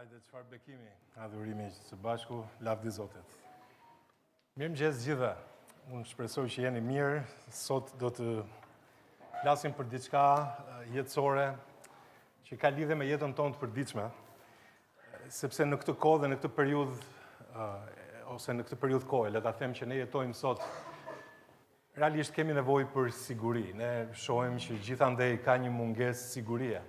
Hajde, çfarë bekimi, adhurimi së bashku, lavdi Zotit. Mirëmëngjes të gjithëve. Unë shpresoj që jeni mirë. Sot do të flasim për diçka jetësore që ka lidhje me jetën tonë të përditshme, sepse në këtë kohë dhe në këtë periudhë ose në këtë periudhë kohe, le ta them që ne jetojmë sot Realisht kemi nevojë për siguri. Ne shohim që gjithandej ka një mungesë sigurie.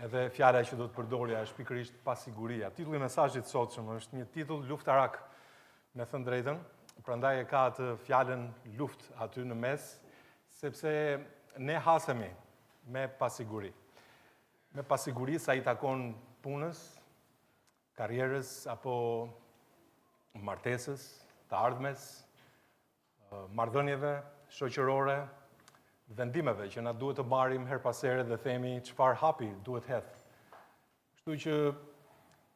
Edhe fjala që do të përdorja është pikërisht pasiguria. Titulli i mesazhit të sotshëm është një titull luftarak, me thënë të drejtën, prandaj e ka atë fjalën luftë aty në mes, sepse ne hasemi me pasiguri. Me pasiguri sa i takon punës, karrierës apo martesës, të ardhmes, marrëdhënieve shoqërore, vendimeve që na duhet të marrim herë pas here dhe themi çfarë hapi duhet hedh. Kështu që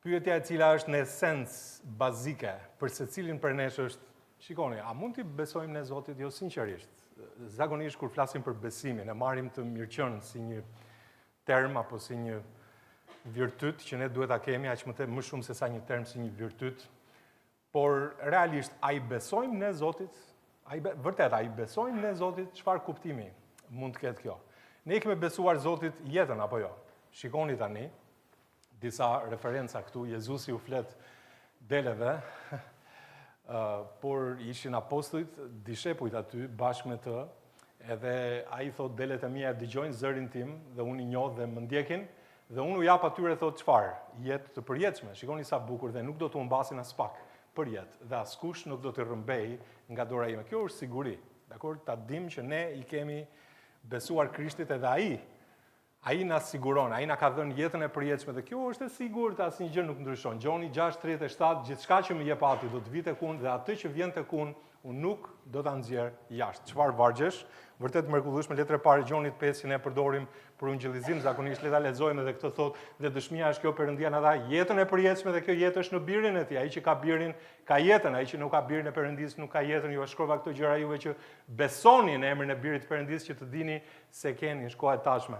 pyetja e cila është në esencë bazike për secilin prej nesh është, shikoni, a mund t'i besojmë ne Zotit? Jo sinqerisht. Zakonisht kur flasim për besimin, e marrim të mirëqenë si një term apo si një virtyt që ne duhet ta kemi aq më të më shumë se sa një term si një virtyt Por realisht a i besojmë ne Zotit? A i be, vërtet a i besojmë ne Zotit? Çfarë kuptimi mund të ketë kjo? Ne i kemi besuar Zotit jetën apo jo? Shikoni tani disa referenca këtu. Jezusi u flet deleve, por ishin apostujt, dishepujt aty bashkë me të, edhe ai thotë delet e mia e dëgjojnë zërin tim dhe unë i njoh dhe më ndjekin, Dhe unë u jap atyre thotë çfarë? Jetë të përjetshme. Shikoni sa bukur dhe nuk do të humbasin aspak përjetë dhe askush nuk do t'i rrëmbejë nga dora ime. Kjo është siguri. Dakord? Ta dimë që ne i kemi besuar Krishtit edhe ai Ai na siguron, ai na ka dhënë jetën e përjetshme dhe kjo është e sigurt, asnjë gjë nuk ndryshon. Gjoni 6:37, gjithçka që më jep Ati do të vijë tek unë dhe atë që vjen tek unë, unë nuk do ta nxjerr jashtë. Çfarë vargjesh? Vërtet të mrekullueshme, letra e parë e Gjonit 5 që ne përdorim për ungjillizim zakonisht le ta lexojmë edhe këtë thotë dhe dëshmia është kjo Perëndia na dha jetën e përjetshme dhe kjo jetë është në birin e tij. Ai që ka birin ka jetën, ai që nuk ka birin e Perëndisë nuk ka jetën. Ju shkrova këto gjëra juve që besoni në emrin e birit të Perëndisë që të dini se keni është koha e tashme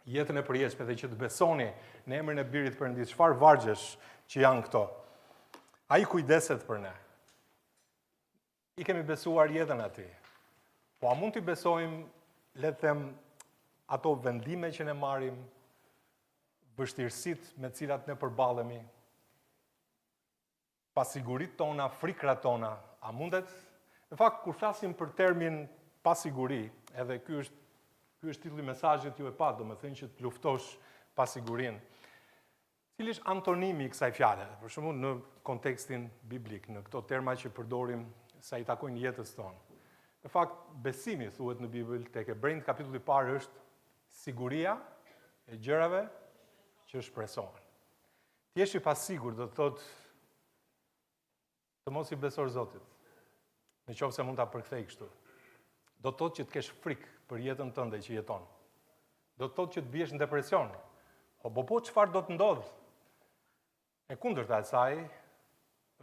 jetën e përjetshme dhe që të besoni në emrin e birit të Perëndisë. Çfarë vargjesh që janë këto? Ai kujdeset për ne. I kemi besuar jetën atij. Po a mund t'i besojmë, le të them, ato vendime që ne marrim, vështirësitë me të cilat ne përballemi, pasiguritë tona, frikrat tona, a mundet? Në fakt, kur flasim për termin pasiguri, edhe ky është ky është titulli i mesazhit ju e patë, domethënë që të luftosh pasigurinë. Cili është antonimi i kësaj fjale? Për shembull në kontekstin biblik, në këto terma që përdorim sa i takojnë jetës tonë. Në fakt, besimi thuhet në Bibël tek Hebrenjtë kapitulli i parë është siguria e gjërave që shpresohen. Të jesh i pasigurt do të thotë Të mos i besosh Zotit. Në qoftë se mund ta përkthej kështu. Do të thotë që të kesh frikë për jetën tënde që jeton. Do të thotë që të biesh në depresion. Po po po çfarë do të ndodhë? E kundërta e saj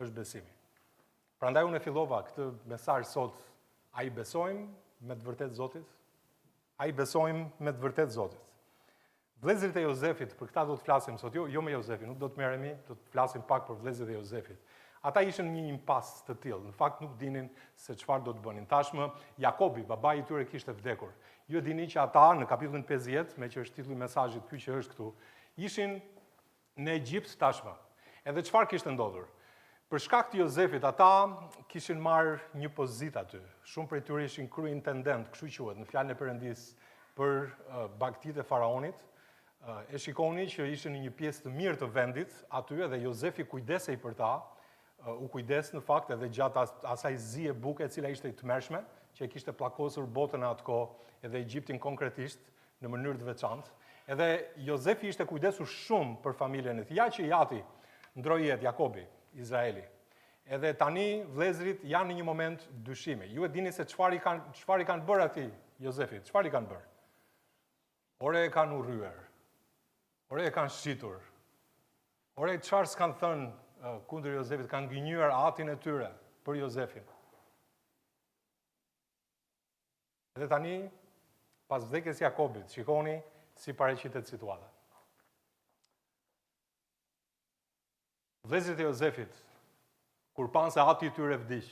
është besimi. Prandaj unë e fillova këtë mesazh sot, a i besojmë me të vërtetë Zotit? A i besojmë me të vërtetë Zotit? Vëllezërit e Jozefit, për këta do të flasim sot, jo, jo me Jozefin, nuk do të merremi, do të flasim pak për vëllezërit e Jozefit. Ata ishin në një impas të tillë, në fakt nuk dinin se çfarë do të bënin. Tashmë Jakobi, babai i tyre kishte vdekur. Ju e dini që ata në kapitullin 50, meqë është titulli i mesazhit ky që është këtu, ishin në Egjipt tashmë. Edhe çfarë kishte ndodhur? Për shkak të Jozefit, ata kishin marrë një pozitë aty. Shumë prej tyre ishin kryeintendentë, kështu quhet në fjalën e Perëndisë për bagëtitë e faraonit. E shikoni që ishin në një pjesë të mirë të vendit aty edhe Jozefi kujdesej për ta, u kujdes në fakt edhe gjatë asaj zie buke e cila ishte e tmerrshme, që e kishte pllakosur botën në atë kohë edhe Egjiptin konkretisht, në mënyrë të veçantë. Edhe Jozefi ishte kujdesur shumë për familjen e tij. Ja që i ati ndërroi jetë Jakobi, Izraeli. Edhe tani vëllezërit janë në një moment dyshimi. Ju e dini se çfarë i kanë çfarë i kanë bërë atij Jozefit, çfarë i kanë bërë? Ore e kanë urryer. Ore e kanë shitur. Ore çfarë s'kanë thënë kundër Jozefit, kanë gënjyer atin e tyre për Jozefin. Dhe tani, pas vdekjes Jakobit, shikoni si paraqitet situata. Vëllezërit e Jozefit, kur panë se ati i tyre vdiq,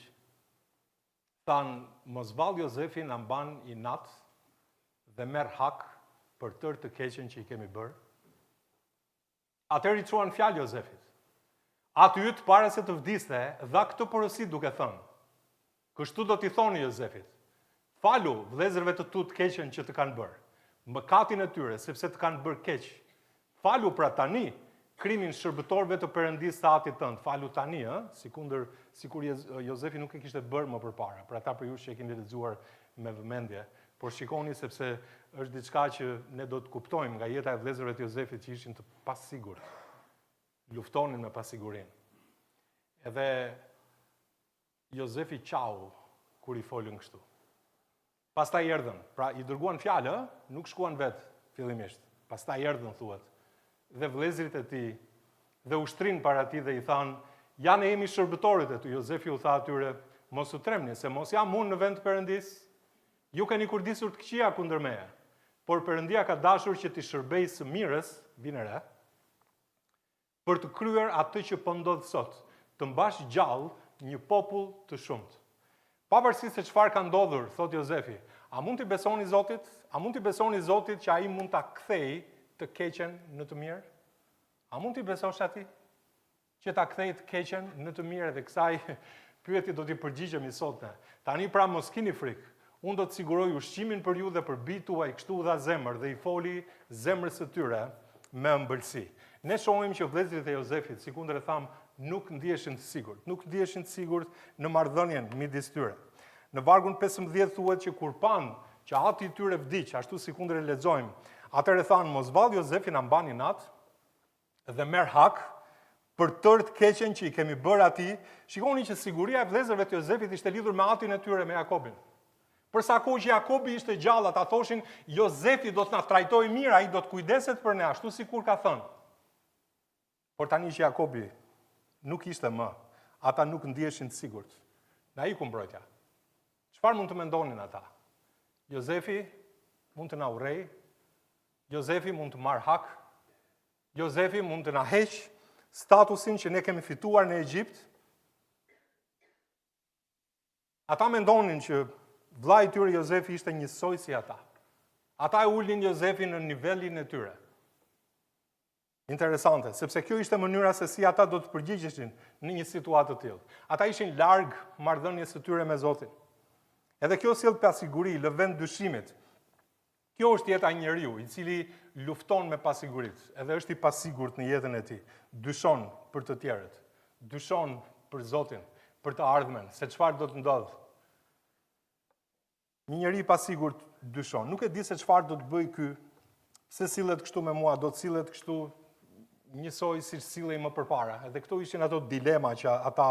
thanë, mos vallë Jozefi na mban inat dhe merr hak për tërë të keqen që i kemi bërë? Atëherë i çuan fjalë Jozefit. Ati yt para se të vdiste, dha këtë porosi duke thënë, Kështu do t'i thoni Jozefit, Falu vëllezërve të tu të keqen që të kanë bërë, mëkatin e tyre, sepse të kanë bërë keq. Falu pra tani krimin shërbëtorëve të Perëndisë së atit tënd. Falu tani, ë, sikundër sikur Jozefi nuk e kishte bërë më përpara. Për ata prej jush që e keni lexuar me vëmendje, por shikoni sepse është diçka që ne do të kuptojmë nga jeta e vëllezërve të Jozefit që ishin të pasigurt. Luftonin me pasigurinë. Edhe Jozefi qau kur i folën kështu. Pastaj erdhën, pra i dërguan fjalë, ë, nuk shkuan vetë fillimisht. Pastaj erdhën, thuhet, dhe vëllezërit e tij dhe u shtrinë para tij dhe i thanë, ja ne jemi shërbëtorët e tu. Jozefi u tha atyre, mos u trembni, se mos jam unë në vend të Perëndisë. Ju keni kurdisur të këqija kundër meje, por Perëndia ka dashur që t'i shërbejë së mirës, vini re, për të kryer atë që po ndodh sot, të mbash gjallë një popull të shumtë. Pavarësisht se çfarë ka ndodhur, thotë Jozefi, a mund t'i besoni Zotit? A mund t'i besoni Zotit që ai mund ta kthejë të keqen në të mirë? A mund t'i besosh atij që ta kthejë të keqen në të mirë dhe kësaj pyetje do t'i përgjigjemi sot ne. Tani pra mos kini frikë. Unë do të siguroj ushqimin për ju dhe për bijtë tuaj, kështu u dha zemër dhe i foli zemrës së tyre me ëmbëlsi. Ne shohim që vëllezërit e Jozefit, sikundër e thamë, nuk ndiheshin të sigurt, nuk ndiheshin të sigurt në marrëdhënien midis tyre. Në vargun 15 thuhet që kur panë që ati i tyre vdiq, ashtu sikundër e lexojmë, atëherë thanë, mos vallë Jozefi na mban inat, dhe merr hak për tërë të keqen që i kemi bërë atij. Shikoni që siguria e vëllezërve të Jozefit ishte lidhur me atin e tyre, me Jakobin. Për sa kohë që Jakobi ishte gjallë, ata thoshin, Jozefi do të na trajtojë mirë, ai do të kujdeset për ne, ashtu sikur ka thënë. Por tani që Jakobi nuk ishte më, ata nuk ndiheshin të sigurt. Na iku mbrojtja. Çfarë mund të mendonin ata? Jozefi mund të na urrejë, Jozefi mund të marrë hak, Jozefi mund të na heqë statusin që ne kemi fituar në Egjipt. Ata mendonin që vëllai i tyre Jozefi ishte njësoj si ata. Ata e ulnin Jozefin në nivelin e tyre. Interesante, sepse kjo ishte mënyra se si ata do të përgjigjeshin në një situatë të tillë. Ata ishin larg marrëdhënies së tyre me Zotin. Edhe kjo sjell pasiguri, lë vend dyshimit. Kjo është jeta e njeriu, i cili lufton me pasiguritë, edhe është i pasigurt në jetën e tij. Dyshon për të tjerët, dyshon për Zotin, për të ardhmen, se çfarë do të ndodhë. Një njeri i pasigurt dyshon. Nuk e di se çfarë do të bëjë ky, pse sillet kështu me mua, do të sillet kështu njësoj siç sillej më përpara. Edhe këto ishin ato dilema që ata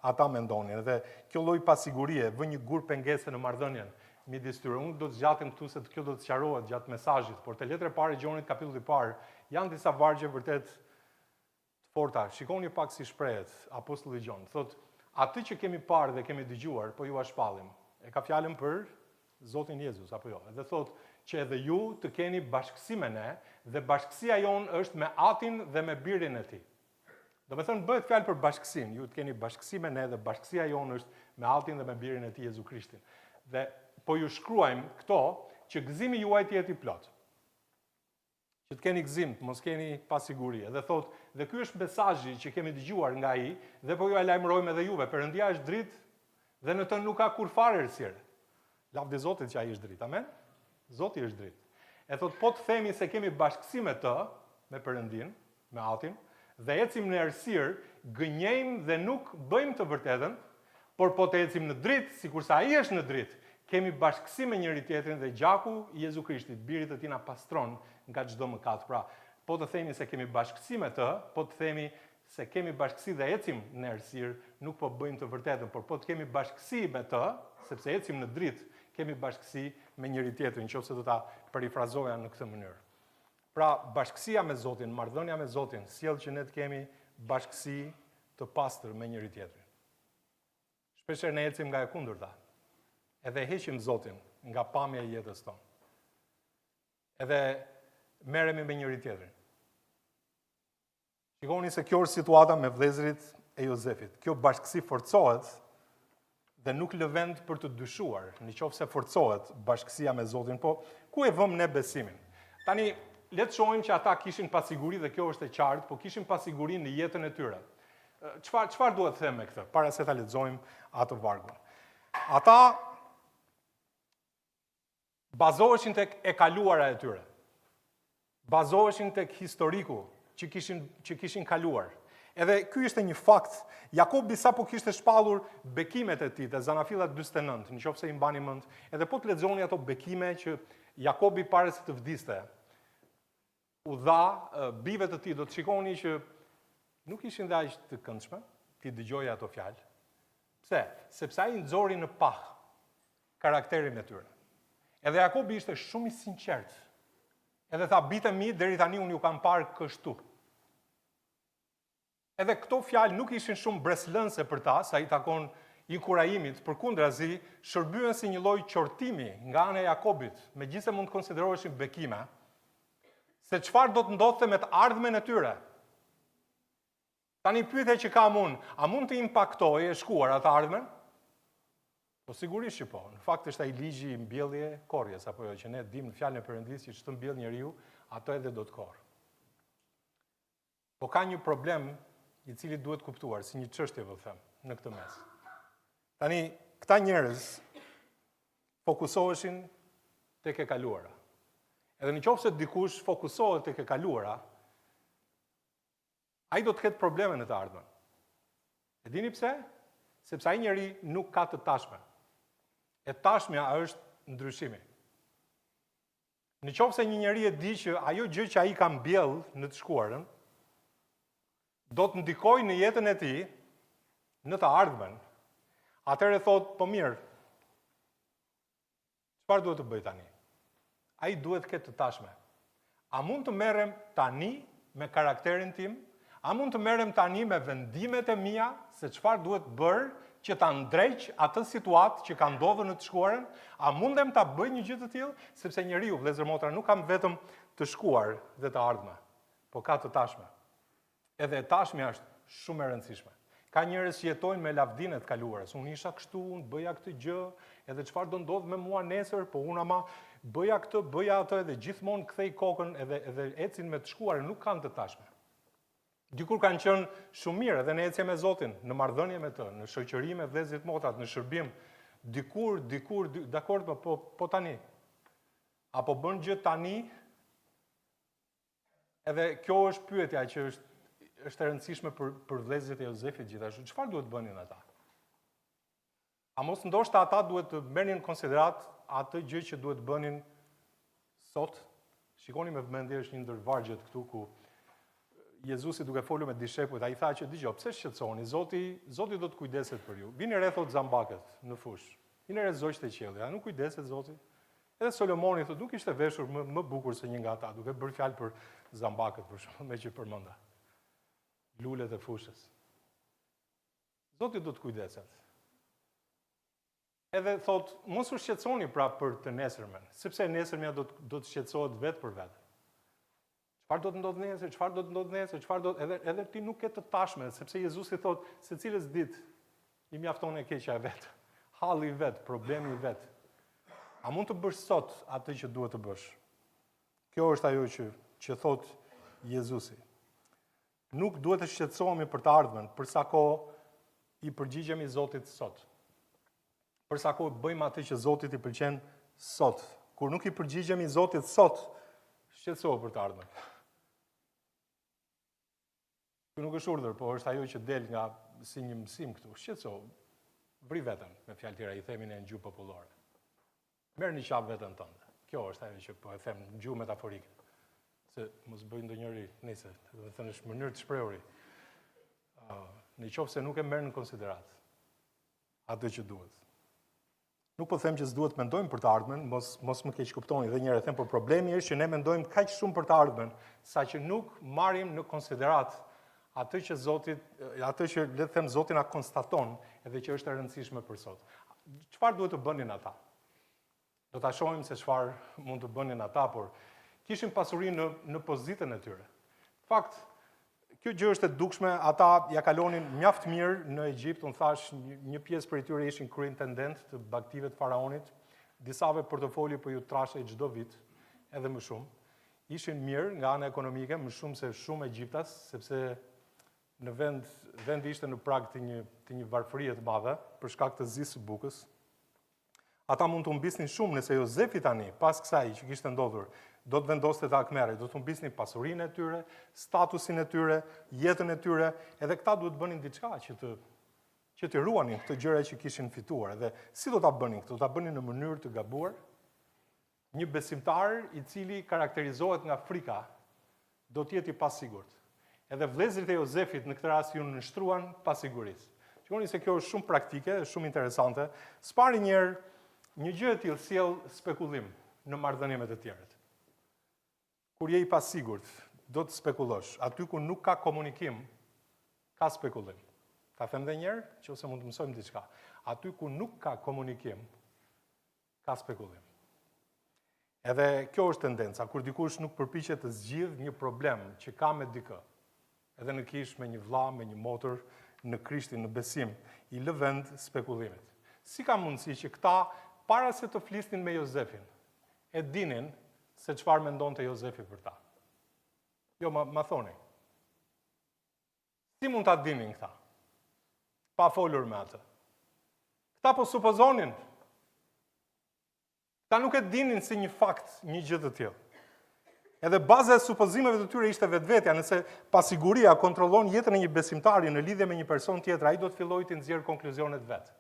ata mendonin. Edhe kjo lloj pasigurie vë një gur pengese në marrëdhënien midis tyre. Unë do të zgjatem këtu se kjo do të sqarohet gjatë mesazhit, por te letra e parë e Gjonit kapitulli i parë janë disa vargje vërtet Të forta, shikoni pak si shprehet apostulli Gjon. Thotë, atë që kemi parë dhe kemi dëgjuar, po jua shpallim. E ka fjalën për Zotin Jezus, apo jo? Edhe thotë që edhe ju të keni bashkësi me ne dhe bashkësia jonë është me Atin dhe me Birin e Tij. Domethënë bëhet fjalë për bashkësinë, ju të keni bashkësi me ne dhe bashkësia jonë është me Atin dhe me Birin e Tij Jezu Krishtin. Dhe po ju shkruajmë këto që gëzimi juaj të jetë i plotë. Që të keni gëzim, të mos keni pasiguri. Edhe thotë, dhe ky është mesazhi që kemi dëgjuar nga ai, dhe po jua lajmërojmë edhe juve, Perëndia është dritë dhe në të nuk ka kurrfarë errësire. Lavdi Zotit që ai është dritë. Amen. Zoti është dritë. E thotë, po të themi se kemi bashkësi me të, me Perëndinë, me Atin, dhe ecim në errësirë, gënjejmë dhe nuk bëjmë të vërtetën, por po të ecim në dritë, sikurse Ai është në dritë, kemi bashkësi me njëri-tjetrin dhe gjaku i Jezu Krishtit, Birit të Tij na pastron nga çdo mëkat. Pra, po të themi se kemi bashkësi me Të, po të themi se kemi bashkësi dhe ecim në errësirë, nuk po bëjmë të vërtetën, por po të kemi bashkësi me Të, sepse ecim në dritë, kemi bashkësi me njëri-tjetrin, nëse do ta perifrazoja në këtë mënyrë. Pra, bashkësia me Zotin, marrëdhënia me Zotin, sjell që ne të kemi bashkësi të pastër me njëri-tjetrin. Shpeshherë ne ecim nga e kundërta. Edhe heqim Zotin nga pamja e jetës tonë. Edhe merremi me njëri-tjetrin. Shikoni se kjo është situata me vëllezërit e Jozefit. Kjo bashkësi forcohet dhe nuk lë vend për të dyshuar, në qoftë se forcohet bashkësia me Zotin, po ku e vëmë ne besimin? Tani, le të shohim që ata kishin pasiguri dhe kjo është e qartë, po kishin pasiguri në jetën e tyre. Çfarë çfarë duhet të them me këtë, para se ta lexojmë atë vargun? Ata Bazoheshin tek e kaluara e tyre. Bazoheshin tek historiku që kishin që kishin kaluar. Edhe ky ishte një fakt. Jakobi sapo kishte shpallur bekimet e tij te Zanafilla 49, në qoftë se i mbani mend, edhe po të lexoni ato bekime që Jakobi para se të vdiste, u dha bijve të tij, do të shikoni që nuk ishin dhe aq të këndshme t'i dëgjoje ato fjalë. Pse? Sepse ai nxori në pah karakterin e tyre. Edhe Jakobi ishte shumë i sinqertë. Edhe tha, bijtë e mi, deri tani unë ju kam parë kështu. Edhe këto fjalë nuk ishin shumë mbresëlënëse për ta, sa i takon inkurajimit, përkundrazi, shërbyen si një lloj qortimi nga ana e Jakobit, megjithëse mund të konsideroheshin bekime, se çfarë do të ndodhte me të ardhmen e tyre. Tani pyetja që kam unë, a mund të impaktojë e shkuara të ardhmen? Po sigurisht që po. Në fakt është ai ligji i mbjellje korrjes apo jo që ne dimë në fjalën e Perëndisë që ç'të mbjell njeriu, atë edhe do të korrë. Po ka një problem i cili duhet kuptuar, si një çështje po them, në këtë mes. Tani, këta njerëz fokusoheshin tek e kaluara. Edhe në qoftë se dikush fokusohet tek e kaluara, ai do të ketë probleme në të ardhmen. E dini pse? Sepse ai njeri nuk ka të tashme. E tashmja është ndryshimi. Në qoftë se një njeri e di që ajo gjë që ai ka mbjellë në të shkuarën, do të ndikojë në jetën e tij në të ardhmen, atëherë thotë, po mirë, çfarë duhet të bëj tani? Ai duhet të ketë të tashme. A mund të merrem tani me karakterin tim? A mund të merrem tani me vendimet e mia se çfarë duhet bërë që ta ndreq atë situatë që ka ndodhur në të shkuarën? A mundem ta bëj një gjë të tillë? Sepse njeriu, vëllezër motra, nuk ka vetëm të shkuar dhe të ardhme, po ka të tashme. Edhe e tashmja është shumë e rëndësishme. Ka njerëz që jetojnë me lavdinë e të kaluarës. Unë isha kështu, unë bëja këtë gjë, edhe çfarë do ndodhë me mua nesër, po unë ama bëja këtë, bëja atë edhe gjithmonë kthej kokën edhe edhe ecin me të shkuarën, nuk kanë të tashme. Dikur kanë qenë shumë mirë edhe në ecje me Zotin, në marrëdhënie me të, në shoqëri me vëllezërit motrat, në shërbim. Dikur, dikur, dakord, po, po, po tani. A po bën gjë tani Edhe kjo është pyetja që është është e rëndësishme për për vëllezërit e Jozefit gjithashtu. Çfarë duhet të bënin ata? A mos ndoshta ata duhet të merrnin në konsideratë atë gjë që duhet të bënin sot? Shikoni me vëmendje është një ndër vargjet këtu ku Jezusi duke folur me dishepujt, ai tha që dëgjo, pse shqetësoheni? Zoti, Zoti do të kujdeset për ju. Vini re thotë zambakët në fushë. Vini re zogjtë e qiellit, a nuk kujdeset Zoti? Edhe Solomoni thotë nuk ishte veshur më më bukur se një nga ata, duke bërë fjalë për zambakët, për shembull, meqë përmenda. Lulet e fushës. Zoti do të kujdeset. Edhe thotë, mos u shqetësoni pra për të nesërmen, sepse e nesërmja do të do të shqetësohet vetë për vete. Çfarë do të ndodhë nesër, çfarë do të ndodhë nesër, çfarë do edhe edhe ti nuk ke të tashme, sepse Jezusi thotë, secilës ditë i mjafton e keqja e vet, halli i vet, problemi i vet. A mund të bësh sot atë që duhet të bësh? Kjo është ajo që që thotë Jezusi. Nuk duhet të shqetësohemi për të ardhmen, për sa kohë i përgjigjemi Zotit sot. Për sa kohë bëjmë atë që Zotit i pëlqen sot. Kur nuk i përgjigjemi Zotit sot, shqetësohu për të ardhmen. Ky nuk është urdhër, po është ajo që del nga si një mësim këtu. Shqetësohu, vri veten, me fjalë tjera i themi ne në gjuhë popullore. Merr në qafë veten tënde. Kjo është ajo që po e them në gjuhë metaforike. Se mos bëj ndonjëri, nëse, domethënë është mënyrë të shprehuri. Uh, në qoftë se nuk e merr në konsideratë atë që duhet. Nuk po them që s'duhet të mendojmë për të ardhmen, mos mos më keqkuptoni edhe një herë e them, por problemi është që ne mendojmë kaq shumë për të ardhmen, saqë nuk marrim në konsideratë atë që Zoti, atë që le të them Zoti na konstaton, edhe që është e rëndësishme për sot. Çfarë duhet të bënin ata? Do ta shohim se çfarë mund të bënin ata, por kishin pasuri në në pozitën e tyre. Në fakt, Kjo gjë është e dukshme, ata ia kalonin mjaft mirë në Egjipt, unë thashë një pjesë prej tyre ishin kryeintendentë të bagëtive të faraonit, disave portofoli po iu trashej çdo vit, edhe më shumë. Ishin mirë nga ana ekonomike, më shumë se shumë egjiptas, sepse në vend vendi ishte në prag të një të një varfërie të madhe për shkak të zisë së bukës. Ata mund të humbisnin shumë nëse Jozefi tani, pas kësaj që kishte ndodhur, do të vendoste të hakmerrej, do të humbisnin pasurinë e tyre, statusin e tyre, jetën e tyre, edhe këta duhet të bënin diçka që të që të ruanin këto gjëra që kishin fituar. Edhe si do ta bënin këtë? Do ta bënin në mënyrë të gabuar? Një besimtar i cili karakterizohet nga frika do të jetë i pasigurt. Edhe vëllezërit e Jozefit në këtë rast iu nënshtruan pasigurisë. Shikoni se kjo është shumë praktike, është shumë interesante. Së pari një herë, një gjë e tillë sjell spekulim në marrëdhënie me të tjerët. Kur je i pasigurt, do të spekulosh. Aty ku nuk ka komunikim, ka spekulim. Ta them edhe një herë, qoftë se mund të mësojmë diçka. Aty ku nuk ka komunikim, Ka spekulim. Edhe kjo është tendenca, kur dikush nuk përpiqet të zgjidhë një problem që ka me dikë, edhe në kishë me një vlla, me një motër, në Krishtin, në besim, i lë vend spekulimit. Si ka mundësi që këta, para se të flisnin me Jozefin, e dinin se çfarë mendonte Jozefi për ta? Jo, ma, ma thoni. Si mund ta dinin këta? Pa folur me atë. Këta po supozonin. Këta nuk e dinin si një fakt një gjë të tillë. Edhe baza e supozimeve të tyre ishte vetvetja, nëse pasiguria kontrollon jetën e një besimtari në lidhje me një person tjetër, ai do të fillojë të nxjerrë konkluzionet vetë.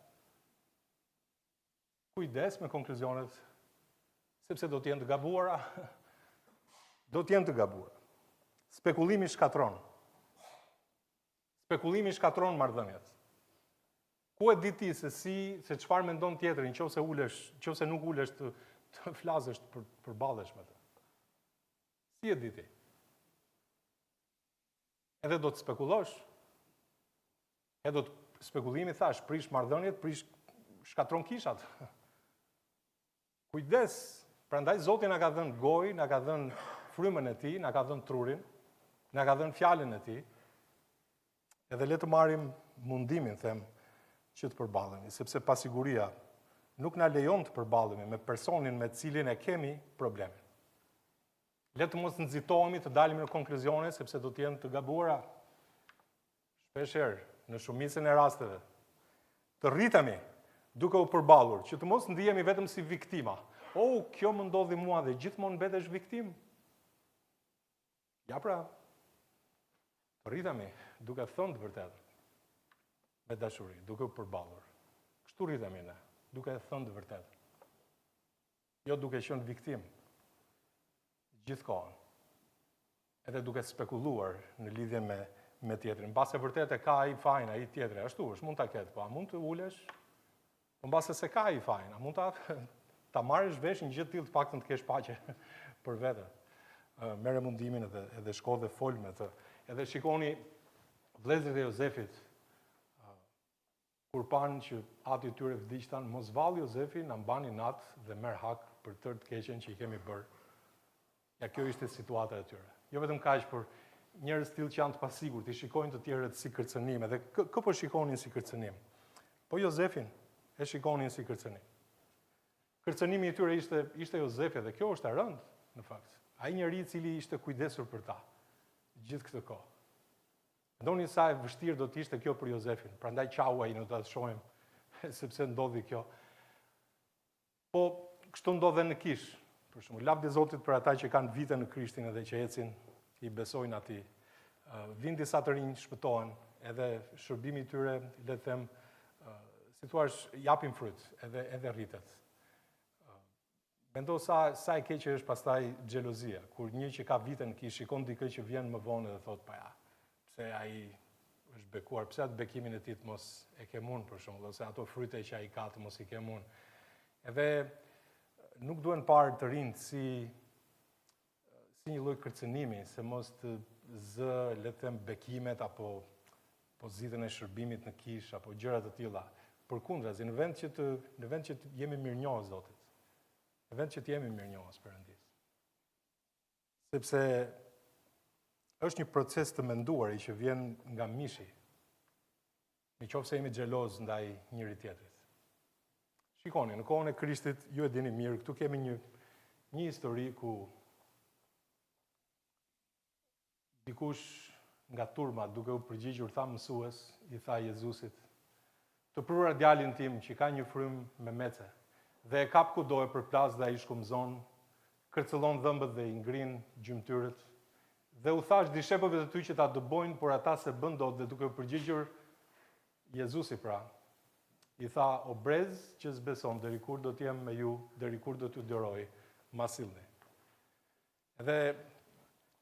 Kujdes me konkluzionet, sepse do të jenë të gabuara. Do të jenë të gabuara. Spekulimi shkatërron. Spekulimi shkatërron marrëdhëniet. Ku e di ti se si, se çfarë mendon tjetri, në qoftë se ulesh, në qoftë se nuk ulesh të, të flasësh, të për, përballesh me të. Si e di ti? Edhe do të spekulosh. Edhe do të spekulimi thashë, prish marrëdhëniet, prish shkatërron kishat. Kujdes, prandaj Zoti na ka dhënë gojë, na ka dhënë frymën e tij, na ka dhënë trurin, na ka dhënë fjalën e tij. Edhe le të marrim mundimin, them, që të përballemi, sepse pasiguria nuk na lejon të përballemi me personin me të cilin e kemi problemin. Le të mos nxitohemi të dalim në konkluzione sepse do të jenë të gabuara. Shpeshherë, në shumicën e rasteve, të rritemi duke u përballur, që të mos ndihemi vetëm si viktima. Oh, kjo më ndodhi mua dhe gjithmonë mbetesh viktimë. Ja pra, të rritemi duke thënë të vërtetën me dashuri, duke u përballur. Kështu rritemi ne, duke thënë të vërtetën. Jo duke qenë viktimë gjithë kohën. Edhe duke spekuluar në lidhje me me tjetrin. Mbase vërtet e ka ai fajin, ai tjetri, ashtu është, mund ta ketë, po a mund të ulesh? Po mbase s'e ka ai fajin, a mund ta ta marrësh vesh një gjë të tillë të paktën të kesh paqe për vete. Merre mundimin edhe edhe shko dhe fol me të. Edhe shikoni vëllezërit e Jozefit, Kur panë që ati i tyre vdiq thanë, mos vallë Jozefi na mban inat dhe merr hak për tërë të keqen që i kemi bërë. Ja kjo ishte situata e tyre. Jo vetëm kaq, por njerëz të tillë që janë të pasigurt, i shikojnë të tjerët si kërcënim, edhe kë, kë po shikonin si kërcënim? Po Jozefin e shikonin si kërcënim. Kërcënimi i tyre ishte ishte Jozefi dhe kjo është e rëndë në fakt. Ai njeri i cili ishte kujdesur për ta gjithë këtë kohë. Mendoni sa e vështirë do të ishte kjo për Jozefin. Prandaj qau ai, ne do ta shohim sepse ndodhi kjo. Po kështu ndodh edhe në kishë. Për shembull, lavdi Zotit për ata që kanë vite në Krishtin edhe që ecin, i besojnë atij. Vijnë disa të rinj, shpëtohen, edhe shërbimi i tyre, le të them, si thua, japin fryt, edhe edhe rritet. Mendo sa sa e keqe është pastaj xhelozia, kur një që ka vite në kishë shikon dikë që vjen më vonë dhe thotë pa ja, pse ai është bekuar, pse atë bekimin e tij të mos e kem unë për shembull, ose ato fryte që ai ka të mos i kem unë. Edhe nuk duhen parë të rinjtë si si një lloj kërcënimi, se mos të zë, le të them, bekimet apo pozitën e shërbimit në kishë apo gjëra të tilla. Përkundrazi, në vend që të në vend që të jemi mirënjohës Zotit, në vend që të jemi mirënjohës Perëndisë. Sepse Është një proces të menduari që vjen nga mishi. Në qoftë se jemi xhelozë ndaj njëri-tjetrit. Shikoni, në kohën e Krishtit, ju e dini mirë, këtu kemi një, një histori ku dikush nga turma duke u përgjigjur tha mësues, i tha Jezusit, të prura djalin tim që ka një frymë memece dhe e kap kudo e përplas dhe ai shkumëzon, kërcëllon dhëmbët dhe i ngrin gjymtyrët. Dhe u thashë dishepujve të tu që ta dëbojnë, por ata s'e bënë dot dhe duke u përgjigjur Jezusi pra, i tha, o brez që s'beson, deri kur do të jem me ju, deri kur do t'ju duroj, ma sillni. Dhe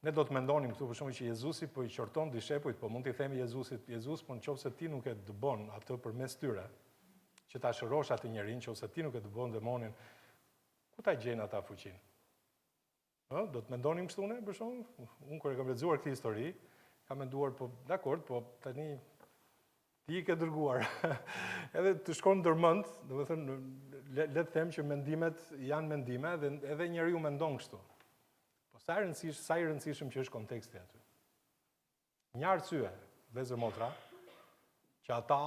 ne do të mendonim këtu për shembull që Jezusi po i qorton dishepujt, po mund t'i themi Jezusit, Jezus, po në qoftë se ti nuk e dëbon atë përmes tyre, që ta shërosh atë njeri, në qoftë se ti nuk e dëbon demonin, ku ta gjejnë ata fuqinë? Ë, do të mendonim kështu ne, për shembull, unë kur e kam lexuar këtë histori, kam menduar, po, dakord, po tani ti i ke dërguar. edhe të shkon ndërmend, domethënë, le, le të them që mendimet janë mendime dhe edhe njeriu mendon kështu. Po sa i rëndësishëm, sa i rëndësishëm që është konteksti aty. Një arsye, vëllezër motra, që ata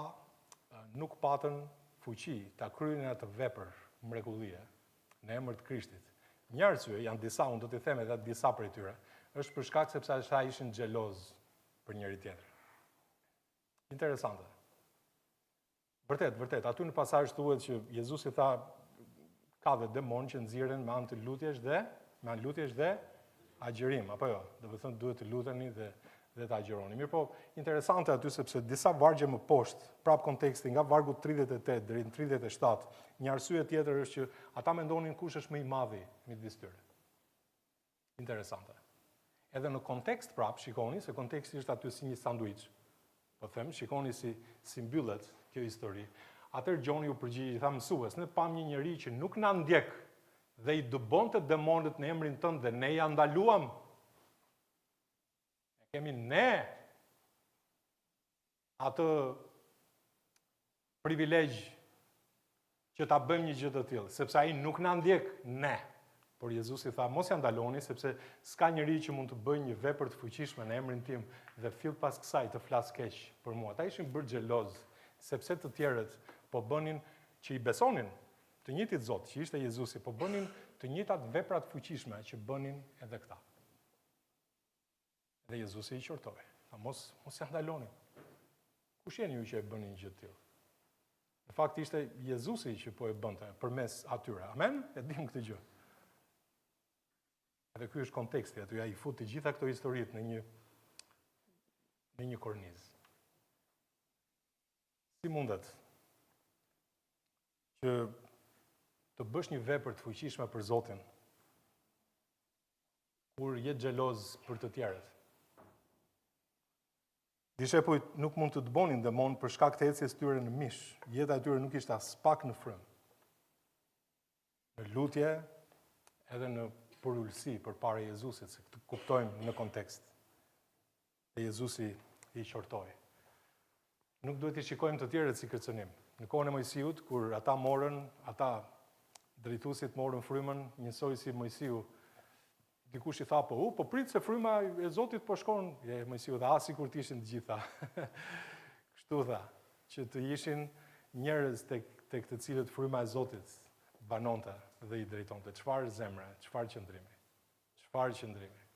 nuk patën fuqi ta kryenin atë vepër mrekullie në emër të Krishtit. Një arsye, janë disa, unë do t'i them edhe disa prej tyre, është për shkak sepse ata ishin xhelozë për njëri-tjetrin. Interesante. Vërtet, vërtet, aty në pasazh thuhet që Jezusi tha ka dhe demonë që nxirren me anë të lutjesh dhe me anë lutjesh dhe agjërim, apo jo? Domethënë duhet të luteni dhe dhe të agjëroni. Mirëpo, interesante aty sepse disa vargje më poshtë, prap konteksti nga vargu 38 deri në 37, një arsye tjetër është që ata mendonin kush është më i madhi midis tyre. Interesante. Edhe në kontekst prap, shikoni se konteksti është aty si një sanduiç. Po them, shikoni si si mbyllet kjo histori. Atëherë Gjoni u përgjigj, i tha mësues, ne pamë një njeri që nuk na ndjek dhe i dëbonte demonët në emrin tënd dhe ne ia ndaluam. E kemi ne atë privilegj që ta bëjmë një gjë të tillë, sepse ai nuk na ndjek ne. Por Jezusi tha, mos ia ndaloni, sepse s'ka njeri që mund të bëjë një vepër të fuqishme në emrin tim dhe fill pas kësaj të flasë keq për mua. Ata ishin bërë xhelozë, sepse të tjerët po bënin që i besonin të njëjtit Zot, që ishte Jezusi, po bënin të njëjtat vepra të fuqishme që bënin edhe këta. Dhe Jezusi i qortoi. Tha, mos, mos ia ndaloni. Kush jeni ju që e bëni një gjë të tillë? Në fakt ishte Jezusi që po e bënte përmes atyre. Amen? E dimë këtë gjë. Edhe ky është konteksti aty, ai i fut të gjitha këto historitë në një në një kornizë. Si mundet që të bësh një vepër të fuqishme për Zotin, kur je xheloz për të tjerët. Dishepujt nuk mund të dëbonin demonë për shkak të ecjes tyre në mish. Jeta e tyre nuk ishte aspak në frymë. Në lutje edhe në përulësi përpara Jezusit, se këtë kuptojmë në kontekst. Dhe Jezusi i qortoi. Nuk duhet t'i shikojmë të tjerët si kërcënim. Në kohën e Moisiut, kur ata morën, ata drejtuesit morën frymën, njësoj si Moisiu, dikush i tha, po, u, po prit se fryma e Zotit po shkon, e Moisiu tha, ah, sikur të ishin të gjitha. Kështu tha, që të ishin njerëz tek, tek të cilët fryma e Zotit banonte dhe i drejtonte. Çfarë zemre, çfarë qëndrimi. Çfarë qëndrimi?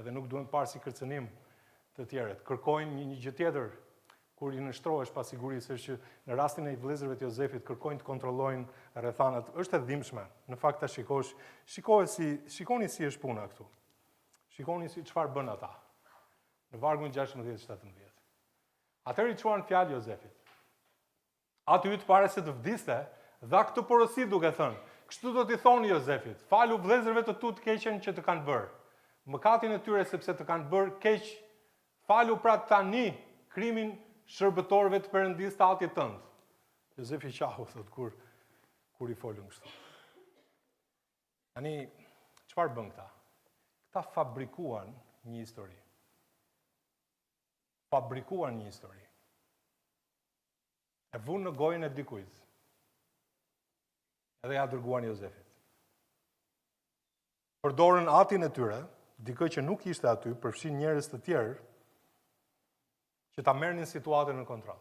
Edhe nuk duhen parë si kërcënim të tjerët. Kërkojnë një, një gjë tjetër kur i nënshtrohesh pasigurisë, është që në rastin e vëllezërve të Jozefit kërkojnë të kontrollojnë rrethanat. Është e dhimbshme, në fakt ta shikosh, shikoje si, shikoni si është puna këtu. Shikoni si çfarë bënë ata. Në vargun 16-17. Atëherë i çuan fjalë Jozefit. Ati yt para se të vdiste, dha këtë porosi duke thënë, Kështu do t'i thoni Jozefit, Falu vëllezërve të tu të keqen që të kanë bërë, mëkatin e tyre sepse të kanë bërë keq, falu pra tani krimin shërbëtorëve të Perëndisë të atit tënd. Jozefi qau, thotë, kur, kur i folën kështu. Tani, çfarë bënë këta? Këta fabrikuan një histori. Fabrikuan një histori. E vunë në gojën e dikujt. Edhe ia dërguan Jozefit. Përdorën atin e tyre, dikë që nuk ishte aty, përfshinë njerëz të tjerë që ta merrnin situatën në kontroll.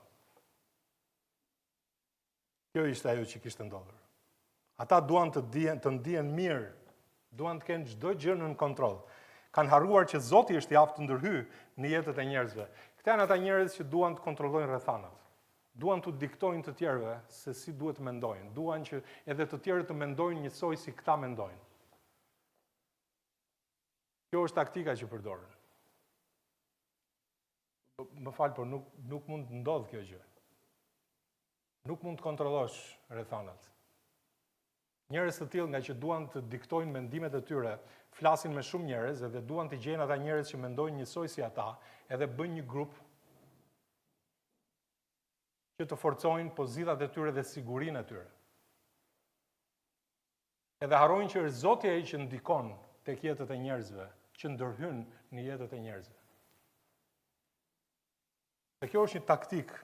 Kjo ishte ajo që kishte ndodhur. Ata duan të dihen, të ndihen mirë, duan të kenë çdo gjë nën kontroll. Kanë harruar që Zoti është i aftë të ndërhyjë në jetët e njerëzve. Këta janë ata njerëz që duan të kontrollojnë rrethanat. Duan t'u diktojnë të tjerëve se si duhet të mendojnë. Duan që edhe të tjerët të mendojnë njësoj si këta mendojnë. Kjo është taktika që përdorin. Më fal, por nuk nuk mund të ndodhë kjo gjë. Nuk mund të kontrollosh rrethanat. Njerëz të tillë ngaqë duan të diktojnë mendimet e tyre, flasin me shumë njerëz edhe duan të gjejnë ata njerëz që mendojnë njësoj si ata, edhe bëjnë një grup që të forcojnë pozitat e tyre dhe sigurinë e tyre. Edhe harrojnë që është Zoti ai që ndikon tek jetët e njerëzve, që ndërhyn në jetët e njerëzve. Dhe kjo është një taktikë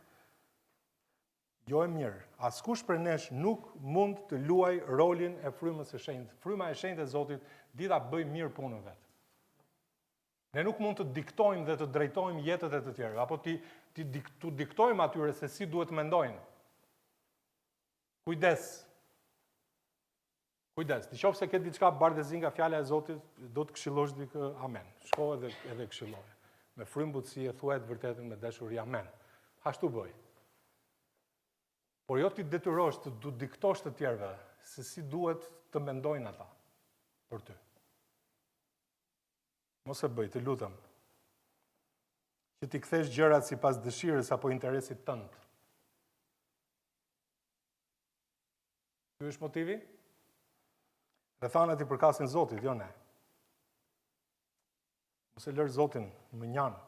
jo e mirë. Askush prej nesh nuk mund të luajë rolin e frymës së shenjtë. Fryma e shenjtë e Zotit di ta bëjë mirë punën vet. Ne nuk mund të diktojmë dhe të drejtojmë jetët e të tjerëve, apo t'i t'i dik, t'u diktojmë atyre se si duhet të mendojnë. Kujdes. Kujdes, në qoftë se ke diçka bardhezi nga fjala e Zotit, do të këshillosh dikë, amen. Shko edhe edhe këshilloje. Me frymë butësie thuaj të vërtetën me dashuri, amen. Ashtu bëj. Por jo t'i detyrosh të t'u diktosh të tjerëve se si duhet të mendojnë ata për ty. Mos e bëj, të lutem. Që t'i kthesh gjërat sipas dëshirës apo interesit tënd. Ky është motivi? Rrethanat i përkasin Zotit, jo ne. Mos e lër Zotin mënjanë.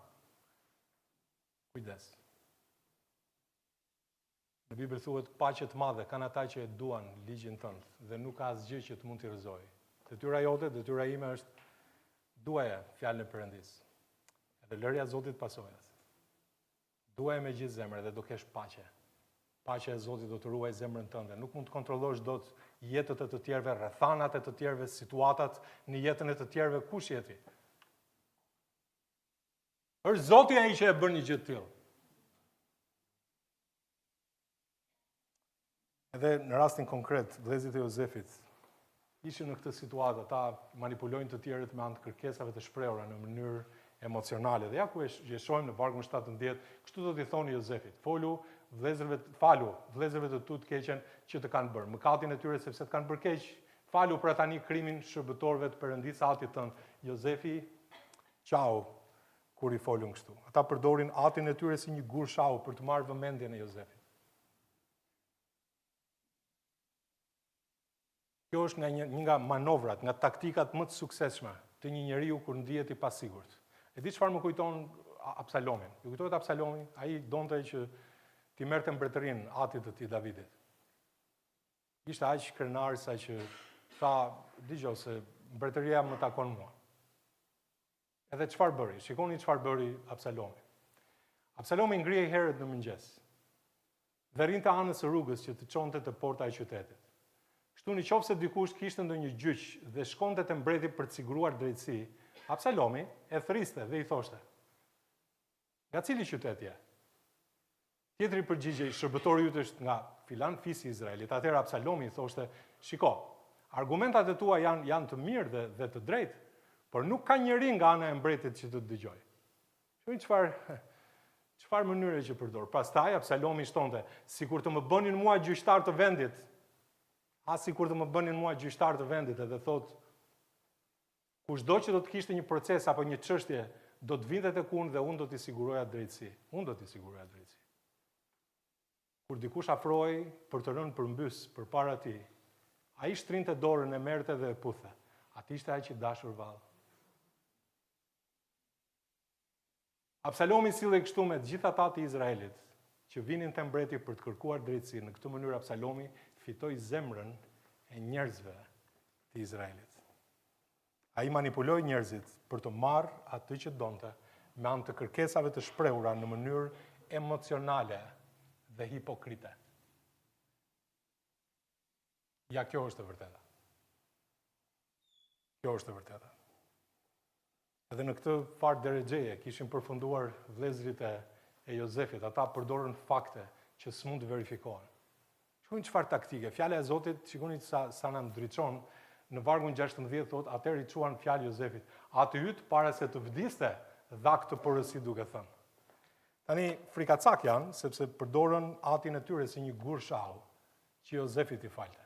Kujdes. Në Bibël thuhet paqe të madhe kanë ata që e duan ligjin tënd dhe nuk ka asgjë që të mund t'i rrëzojë. Detyra jote, detyra ime është duaje fjalën e Perëndisë. Edhe lërja Zotit pasojat. Duaje me gjithë zemër dhe do kesh paqe. Paqja e Zotit do të ruajë zemrën tënde. Nuk mund të kontrollosh dot jetët e të tjerëve, rrethanat e të tjerëve, situatat në jetën e të tjerëve, kush je ti? Është Zoti ai që e bën një gjë të tillë. Edhe në rastin konkret, vëllezërit e Jozefit ishin në këtë situatë, ata manipulojnë të tjerët me anë të kërkesave të shprehura në mënyrë emocionale. Dhe ja ku e shohim në vargun 17, kështu do t'i thoni Jozefit, folu vëllezërve, falu vëllezërve të tu të keqen që të kanë bërë, mëkatin e tyre sepse të kanë bërë keq, falu pra tani krimin shërbëtorëve të Perëndisë atit tënd. Jozefi qau kur i folën kështu. Ata përdorin atin e tyre si një gur shahu për të marrë vëmendjen e Jozefit. Kjo është nga një, një nga manovrat, nga taktikat më të suksesshme të një njeriu kur ndihet i pasigurt. E di çfarë më kujton Absalomin? Ju kujtohet Absalomi? Ai donte që t'i merrte mbretërinë atit të tij Davidit. Ishte aq krenar sa që tha, dëgjo se mbretëria më takon mua. Edhe çfarë bëri? Shikoni çfarë bëri Absalomi. Absalomi ngrihej herët në mëngjes dhe rrinte anës së rrugës që të çonte te porta e qytetit. Kështu në qoftë se dikush kishte ndonjë gjyq dhe shkonte te mbreti për të siguruar drejtësi, Absalomi e thërriste dhe i thoshte: Nga cili qytet je? Tjetri përgjigjej, Shërbëtori yt është nga filan fisi i Izraelit. Atëherë Absalomi i thoshte, Shiko, argumentat e tua janë janë të mirë dhe dhe të drejtë, por nuk ka njeri nga ana e mbretit që të të dëgjojë. Shikoni çfarë çfarë mënyre që përdor. Pastaj Absalomi shtonte, sikur të më bënin mua gjyqtar të vendit, a sikur të më bënin mua gjyqtar të vendit, edhe thotë Kushdo që do të kishte një proces apo një çështje, do të vinte tek unë dhe unë do t'i siguroja drejtësi. Unë do t'i siguroja drejtësi. Kur dikush afrohej për të rënë përmbys përpara tij, ai shtrinte dorën e merrte dhe e puthte. A të ishte aq i dashur vallë? Absalomi sillej kështu me të gjithë ata të Izraelit, që vinin te mbreti për të kërkuar drejtësi. Në këtë mënyrë Absalomi fitoi zemrën e njerëzve të Izraelit. Ai manipuloi njerëzit për të marrë atë që donte me anë të kërkesave të shprehura në mënyrë emocionale dhe hipokrite. Ja kjo është e vërteta. Kjo është e vërteta. Edhe në këtë farë derexheje kishin përfunduar vëllezërit e, e Jozefit, ata përdorën fakte që s'mund të verifikohen. Shikoni çfarë taktike, fjala e Zotit, shikoni sa, sa na ndriçon, në vargun 16 thotë, atëherë i çuan fjalë Jozefit, ati yt para se të vdiste, dha këtë porosi duke thënë. Tani, frikacakë janë, sepse përdorën atin e tyre si një gur shahu, që Jozefi t'i falte.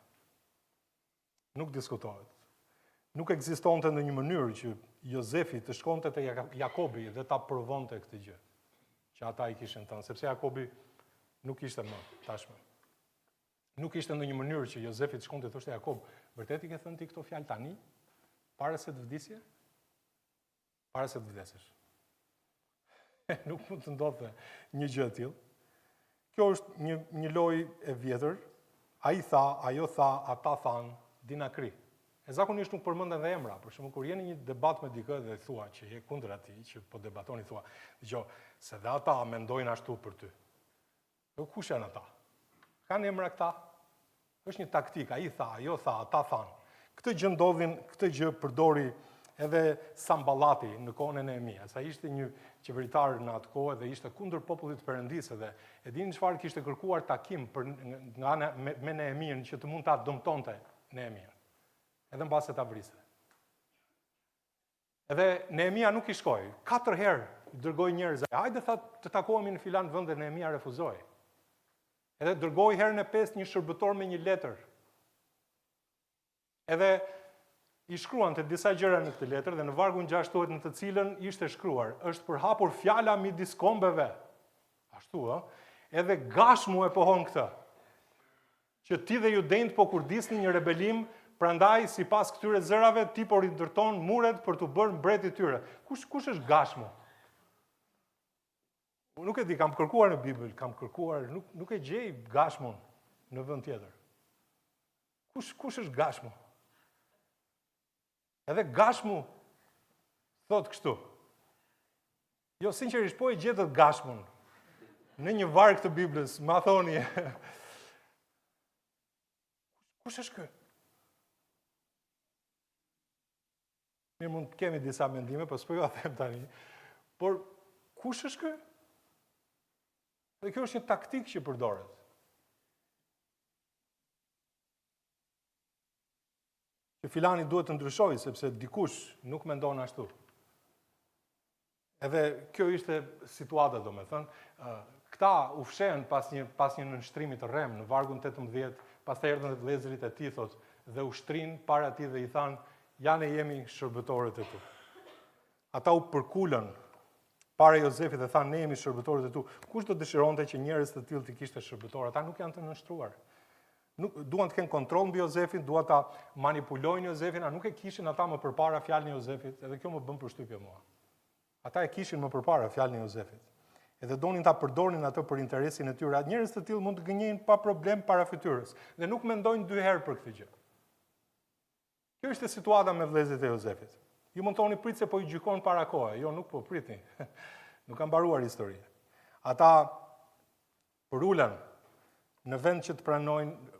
Nuk diskutohet. Nuk ekzistonte ndonjë mënyrë që Jozefi të shkonte te Jakobi dhe ta provonte këtë gjë që ata i kishin thënë, sepse Jakobi nuk ishte më tashmë. Nuk ishte ndonjë mënyrë që Jozefi të shkonte të thoshte Jakob, vërtet i ke thënë ti këto fjalë tani, para se të vdisje? Para se të vdesësh. Nuk mund të ndodhte një gjë e tillë. Kjo është një një lojë e vjetër. Ai tha, ajo tha, ata thanë, dinakëri. E zakonisht nuk përmenden dhe emra. Për shembull, kur je në një debat me dikë dhe thua që je kundër atij, që po debatoni thua, dëgjo, se dhe ata mendojnë ashtu për ty. Po kush janë ata? Kanë emra këta? Është një taktikë, ai tha, ajo tha, ata thanë. Këtë gjë ndodhin, këtë gjë përdori edhe Samballati në kohën e Nehemias. Ai ishte një qeveritar në atë kohë dhe ishte kundër popullit të Perëndisë dhe e dini çfarë kishte kërkuar takim për nga ana me, me Nehemian që të mund ta dëmtonte Nehemian. Edhe mbase ta vriste. Edhe Nehemia nuk i shkoi. Katër herë i dërgoi njerëz. Hajde tha të takohemi në filan vend dhe Nehemia refuzoi. Edhe dërgoi herën e pestë një shërbëtor me një letër. Edhe i shkruante disa gjëra në këtë letër dhe në vargun 6 thuhet në të cilën ishte shkruar, është përhapur fjala midis kombeve. Ashtu, ë? Edhe Gashmu e pohon këtë. Që ti dhe judenjtë po kurdisni një rebelim, prandaj sipas këtyre zërave ti po rindërton muret për t'u bërë mbret i tyre. Kush kush është Gashmu? Unë nuk e di, kam kërkuar në Bibël, kam kërkuar, nuk nuk e gjej Gashmun në vend tjetër. Kush kush është Gashmu? Edhe Gashmu thotë kështu. Jo, sinqerisht, po e gjetët Gashmun në një varg të Biblës, ma thoni. Kush është ky? Mirë, mund të kemi disa mendime, po s'po jua them tani. Por, kush është ky? Dhe kjo është një taktikë që përdoret. Që filani duhet të ndryshojë, sepse dikush nuk mendon ashtu. Edhe kjo ishte situata, domethënë, këta u fshehën pas një, pas një nënshtrimi të rremë në vargun 18, pastaj erdhën dhe vëllezërit e tij, thotë, dhe u shtrinë para tij dhe i thanë, ja ne jemi shërbëtorët e tu. Ata u përkulën para Jozefit dhe thanë, ne jemi shërbëtorët e tu. Kush do dëshironte që njerëz të tillë të kishte shërbëtorë? Ata nuk janë të nënshtruar. Nuk duan të kenë kontroll mbi Jozefin, duan ta manipulojnë Jozefin, a nuk e kishin ata më përpara fjalën e Jozefit? Edhe kjo më bën përshtypje mua. Ata e kishin më përpara fjalën e Jozefit. Edhe donin ta përdornin atë për interesin e tyre. Atë njerëz të tillë mund të gënjejnë pa problem para fytyrës dhe nuk mendojnë dy herë për këtë gjë. Kjo ishte situata me vëllezërit e Jozefit. Ju mund të thoni prit se po i gjykon para kohe. Jo, nuk po pritni. Nuk ka mbaruar historia. Ata përulen në vend që të pranojnë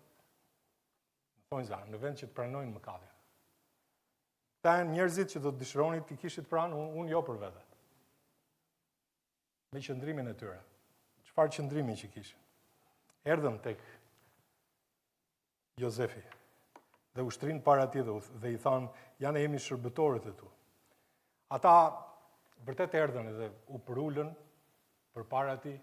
thonjëza, në vend që të pranojnë mëkatin. Këta janë njerëzit që do të dëshironit t'i kishit pranë, unë, unë jo për vete. Me qëndrimin e tyre. Çfarë qëndrimi që kishin? Erdhën tek Jozefi dhe u shtrinë para tij dhe, dhe i thanë, ja ne jemi shërbëtorët e tu. Ata vërtet erdhën edhe u përulën përpara tij,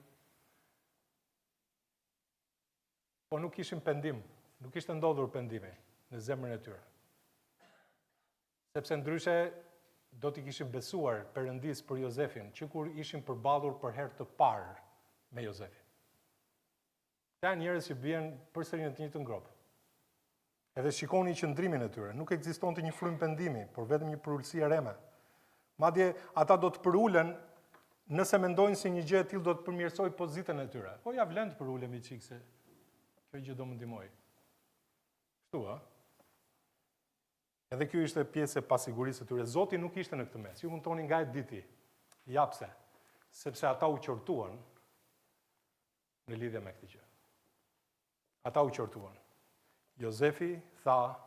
po nuk kishin pendim, nuk ishte ndodhur pendimi në zemrën e tyre. Sepse ndryshe do t'i kishin besuar Perëndisë për Jozefin, që kur ishin përballur për herë të parë me Jozefin. Këta janë njerëz që bien përsëri në të njëjtën gropë. Edhe shikoni qëndrimin e tyre, nuk ekzistonte një frymë pendimi, por vetëm një përulësi e rreme. Madje ata do të përulen nëse mendojnë se një gjë e tillë do të përmirësojë pozitën e tyre. Po ja vlen të përulem një çik se kjo gjë do më ndihmojë. Kështu ë? Edhe kjo ishte pjesë e pasigurisë së tyre. Zoti nuk ishte në këtë mes. Ju mund të thoni nga e di ti. Ja pse? Sepse ata u qortuan në lidhje me këtë gjë. Ata u qortuan. Jozefi tha,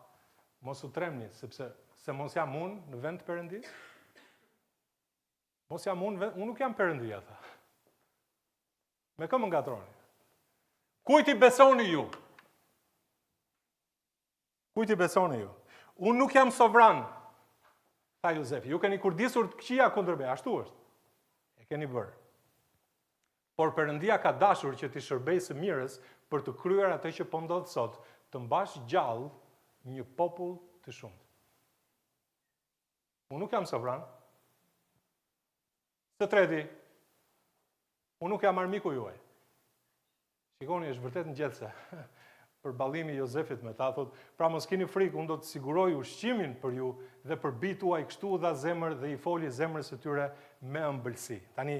mos u trembni, sepse se mos jam unë në vend të Perëndisë. Mos jam unë, unë nuk jam perëndia, tha. Me kë më ngatërroni? Kujt i besoni ju? Kujt i besoni ju? Unë nuk jam sovran, tha Jozefi. Ju keni kurdisur të këqija kundër meje, ashtu është. E keni bërë. Por Perëndia ka dashur që t'i shërbejë së mirës për të kryer atë që po ndodh sot, të mbash gjallë një popull të shumtë. Unë nuk jam sovran. Së treti, unë nuk jam armiku juaj. Shikoni, është vërtet ngjethëse. Përballimi i Jozefit me ta thotë, pra mos kini frikë, unë do të siguroj ushqimin për ju dhe për bijtë tuaj, kështu u dha zemër dhe i foli zemrës së tyre me ëmbëlsi. Tani,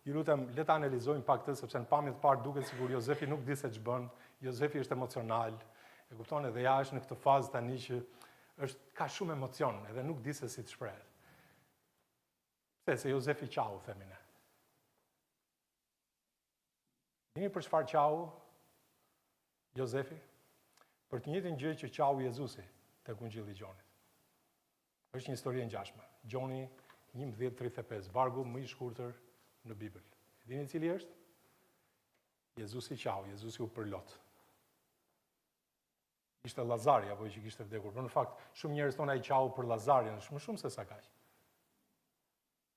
ju lutem, le ta analizojmë pak këtë, sepse në pamje të parë duket sikur Jozefi nuk di se ç'bën, Jozefi është emocional, e kupton edhe ja është në këtë fazë tani që është ka shumë emocion edhe nuk di se si të shprehet. Pse se Jozefi qau, themi ne. Dini për çfarë qau Jozefi? Për të njëjtën gjë që qau Jezusi tek Ungjilli i Gjonit. Është një histori e ngjashme. Gjoni 11:35, vargu më i shkurtër në Bibël. E dini cili është? Jezusi qau, Jezusi u përlot. Ishte Lazari apo që kishte vdekur, por në fakt shumë njerëz thonë ai qau për Lazarin, është më shumë se sa kaq.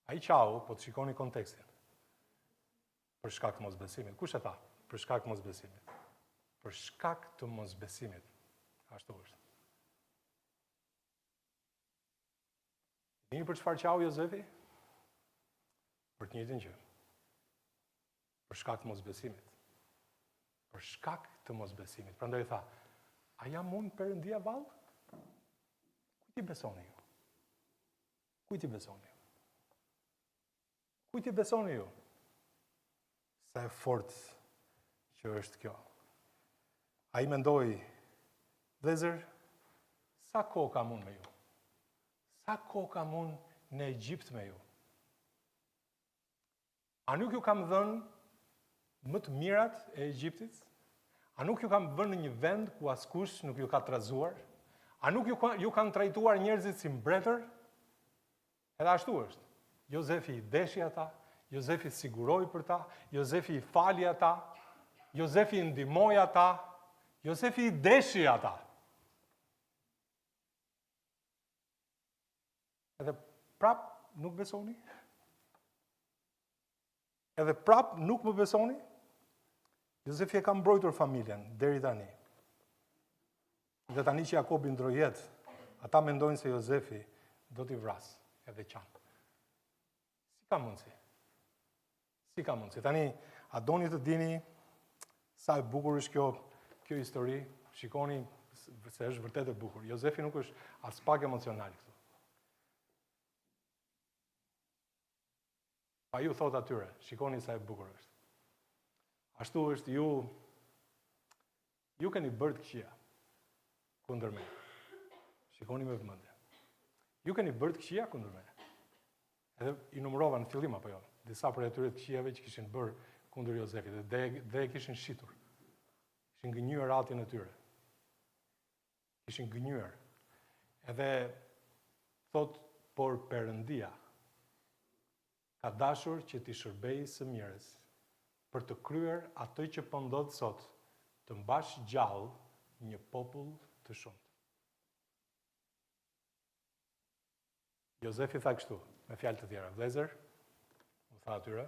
Ai qau, po të shikoni kontekstin. Për shkak të mosbesimit. Kush e tha? Për shkak të mosbesimit. Për shkak të mosbesimit. Ashtu është. Dini për çfarë qau Jozefi? Për të njëjtën gjë. Për shkak të mosbesimit. Për shkak të mosbesimit. Prandaj tha, a jam unë Perëndia vallë? Kujt i besoni ju? Kujt i besoni ju? Kujt i besoni ju? Sa e fortë që është kjo. Ai mendoi, vëllezër, sa kohë kam unë me ju? Sa kohë kam unë në Egjipt me ju? A nuk ju kam dhënë më të mirat e Egjiptit? A nuk ju kam vënë në një vend ku askush nuk ju ka trazuar? A nuk ju, ju kanë trajtuar njerëzit si mbretër? Edhe ashtu është. Jozefi i deshi ata, Jozefi siguroi për ta, Jozefi i fali ata, Jozefi i ndihmoi ata, Jozefi i deshi ata. Edhe prap nuk besoni? Edhe prap nuk më besoni? Jozefi e ka mbrojtur familjen deri tani. Dhe tani që Jakobi ndërroi jetë, ata mendojnë se Jozefi do t'i vrasë edhe qan. Si ka mundësi? Si ka mundësi? Tani, a doni të dini sa e bukur është kjo, kjo histori? Shikoni se është vërtet e bukur. Jozefi nuk është aspak emocional këtu. Ai u thotë atyre, shikoni sa e bukur është. Ashtu është ju, ju keni bërë të këqija kundër meje. Shikoni me vëmendje. Ju keni bërë të këqija kundër meje. Edhe i numërova në fillim apo jo, disa prej atyre të këqijave që kishin bërë kundër Jozefit dhe dhe e kishin shitur. Kishin gënjyer atin e tyre. Kishin gënjyer. Edhe thotë por Perëndia ka dashur që t'i shërbejë së mirës për të kryer atë që po ndodh sot, të mbash gjallë një popull të shumtë. Jozefi tha kështu, me fjalë të tjera, vëllezër, u tha atyre,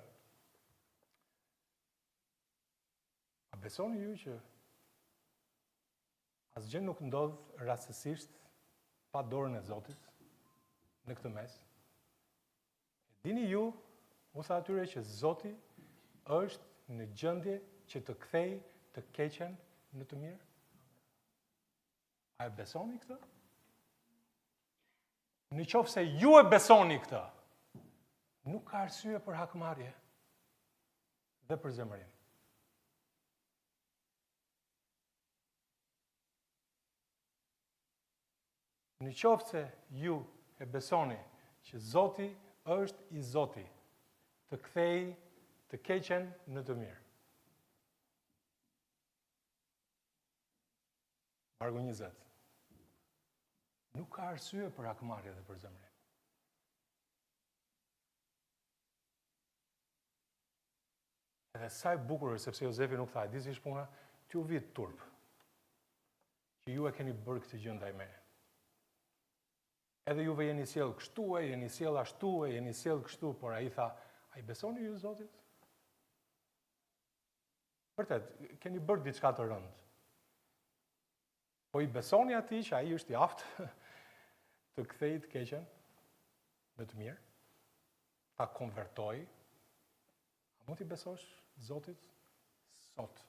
a besoni ju që asgjë nuk ndodh rastësisht pa dorën e Zotit në këtë mes? E dini ju, u tha atyre që Zoti është në gjendje që të kthejë të keqen në të mirë? A e besoni këtë? Në qoftë se ju e besoni këtë, nuk ka arsye për hakmarrje dhe për zemërim. Në qoftë se ju e besoni që Zoti është i Zoti të kthejë të keqen në të mirë. Vargu 20. Nuk ka arsye për hakmarrje dhe për zemërim. Edhe sa e bukur është, sepse Jozefi nuk tha, e di si është puna, t'ju vijë turp, që ju e keni bërë këtë gjë ndaj meje. Edhe juve jeni sjellë kështu e, jeni sjellë ashtu e, jeni sjellë kështu, por ai tha, a i besoni ju Zotit? Vërtet, keni bërë diçka të rëndë. Po i besoni atij që ai është i aftë të kthejë të keqen në të mirë, ta konvertojë. A mund t'i besosh Zotit sot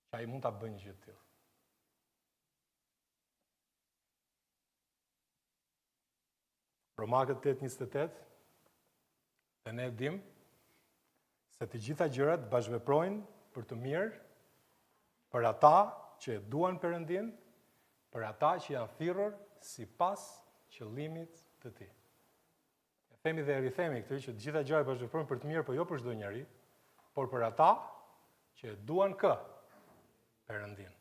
që ai mund ta bëjë një gjë të tillë? Romakët 8:28 dhe ne e dimë se të gjitha gjërat bashkëveprojnë për të mirë për ata që e duan Perëndinë, për ata që janë thirrur sipas qëllimit të tij. E themi dhe e rithemi këtë që të gjitha gjërat bashkëveprojnë për të mirë, por jo për çdo njeri, por për ata që e duan kë? Perëndinë.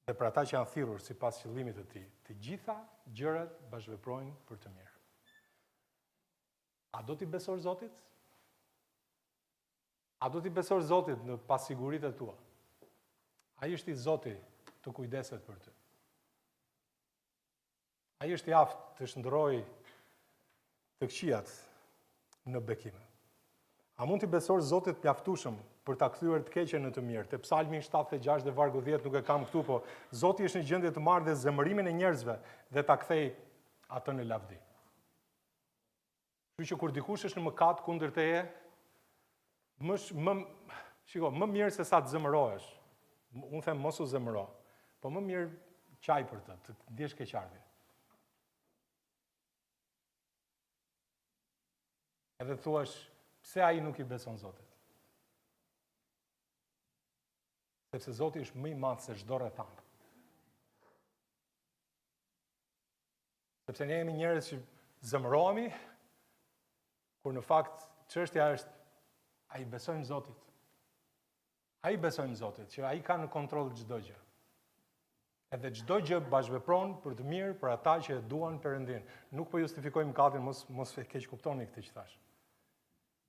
Dhe për ata që janë thirrur sipas qëllimit të tij, të gjitha gjërat bashkëveprojnë për të mirë. A do t'i besosh Zotit? A do t'i besosh Zotit në pasiguritë e tua? Ai është i zoti të kujdeset për ty. Ai është i aftë të shndërrojë të këqijat në bekime. A mund t'i besosh Zotit mjaftueshëm për ta kthyer të keqen në të mirë? Te Psalmi 76 dhe vargu 10 nuk e kam këtu, po Zoti është në gjendje të marrë dhe zemërimin e njerëzve dhe ta kthejë atë në lavdi. Kështu që kur dikush është në mëkat kundër teje, më më shiko, më mirë se sa të zemërohesh. Unë them mos u zemëro, po më mirë qaj për të, të ndjesh keqardhje. Edhe thuash, pse ai nuk i beson Zotit? Sepse Zoti është më i madh se çdo rrethanë. Sepse ne jemi njerëz që zemërohemi, kur në fakt çështja është a i besojmë Zotit. A i besojmë Zotit, që ai ka në kontroll çdo gjë. Edhe çdo gjë bashkëvepron për të mirë për ata që e duan Perëndinë. Nuk po justifikoj mëkatin, mos mos e keqkuptoni këtë që thashë.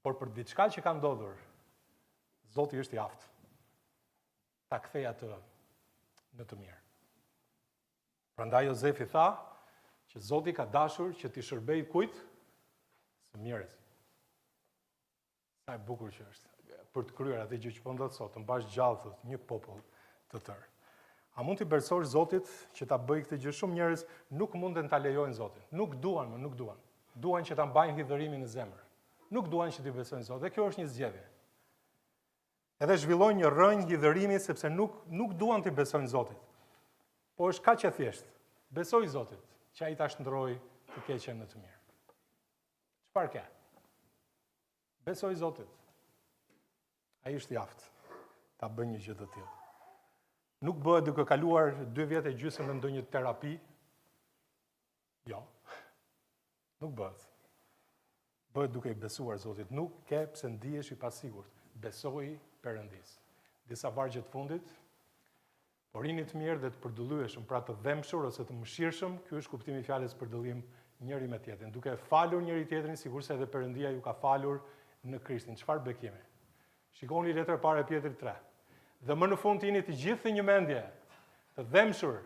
Por për diçka që ka ndodhur, Zoti është i aftë ta kthejë atë në të mirë. Prandaj Jozefi tha që Zoti ka dashur që t'i shërbejë kujt? Së mirës. Sa e bukur që është për të kryer atë gjë që po ndodh sot, të mbash gjallë thotë një popull të tërë. A mund t'i besosh Zotit që ta bëjë këtë gjë? Shumë njerëz nuk munden ta lejojnë Zotin. Nuk duan, më nuk duan. Duan që ta mbajnë hidhërimin në zemër. Nuk duan që t'i besojnë Zotit. Dhe kjo është një zgjedhje. Edhe zhvillojnë një rrënjë hidhërimi sepse nuk nuk duan t'i besojnë Zotit. Po është kaq e thjeshtë. Besoji Zotit, që ai ta shndërrojë të keqen në të mirë. Çfarë ke? Besoji Zotit. Ai është i aftë ta bëjë një gjë të tillë. Nuk bëhet duke kaluar dy vjet e gjysmë në ndonjë terapi. Jo. Nuk bëhet. Bëhet duke i besuar Zotit. Nuk ke pse ndihesh i pasigurt. Besoji Perëndisë. Disa vargje të fundit. Por jini të mirë dhe të përdëllyeshëm, pra të dhembshur ose të mëshirshëm, ky është kuptimi i fjalës përdëllim njëri me tjetrin, duke falur njëri tjetrin sikurse edhe Perëndia ju ka falur në Krishtin. Çfarë bekimi! Shikoni letrën e parë e Pjetrit 3. Dhe më në fund jini të gjithë të një mendje, të dhembshur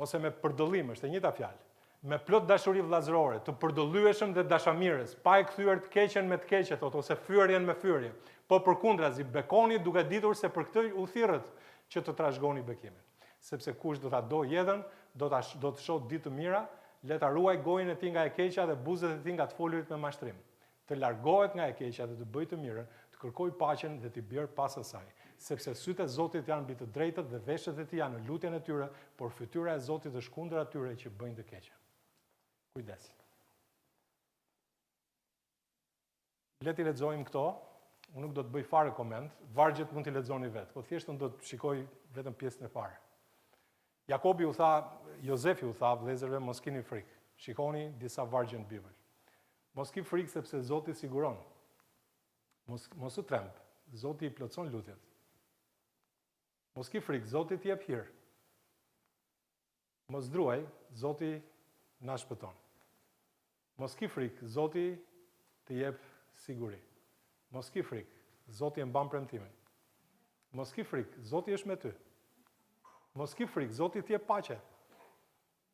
ose me përdëllim, është e njëjta fjalë. Me plot dashuri vëllazërore, të përdëllyeshëm dhe dashamirës, pa e kthyer të keqen me të keqe, thotë, ose fyerjen me fyerje. Po përkundrazi, bekoni duke ditur se për këtë u thirrët që të trashëgoni bekimin. Sepse kush do ta dojë jetën, do ta do të shohë ditë të mira, le ta ruajë gojën e tij nga e keqja dhe buzët e tij nga të folurit me mashtrim. Të largohet nga e keqja dhe të bëjë të mirën, të kërkojë paqen dhe t'i bjerë pas asaj. Sepse sytë e Zotit janë mbi të drejtët dhe veshët e tij janë në lutjen e tyre, por fytyra e Zotit është kundër atyre që bëjnë të keqen. Kujdes. Le t'i lexojmë këto. Unë nuk do të bëj fare koment, vargjet mund t'i lexoni vetë, po thjesht unë do të shikoj vetëm pjesën e parë. Jakobi u tha, Jozefi u tha vëllezërve mos kini frikë. Shikoni disa vargje në Bibël. Mos ki frikë sepse Zoti siguron. Mos mos u tremb. Zoti i plotëson lutjet. Mos ki frikë, Zoti të jep hir. Mos druaj, Zoti na shpëton. Mos ki frikë, Zoti të jep Siguri. Mos ki frikë, Zoti e mban premtimin. Mos ki frikë, Zoti është me ty. Mos ki frikë, Zoti të jep paqe.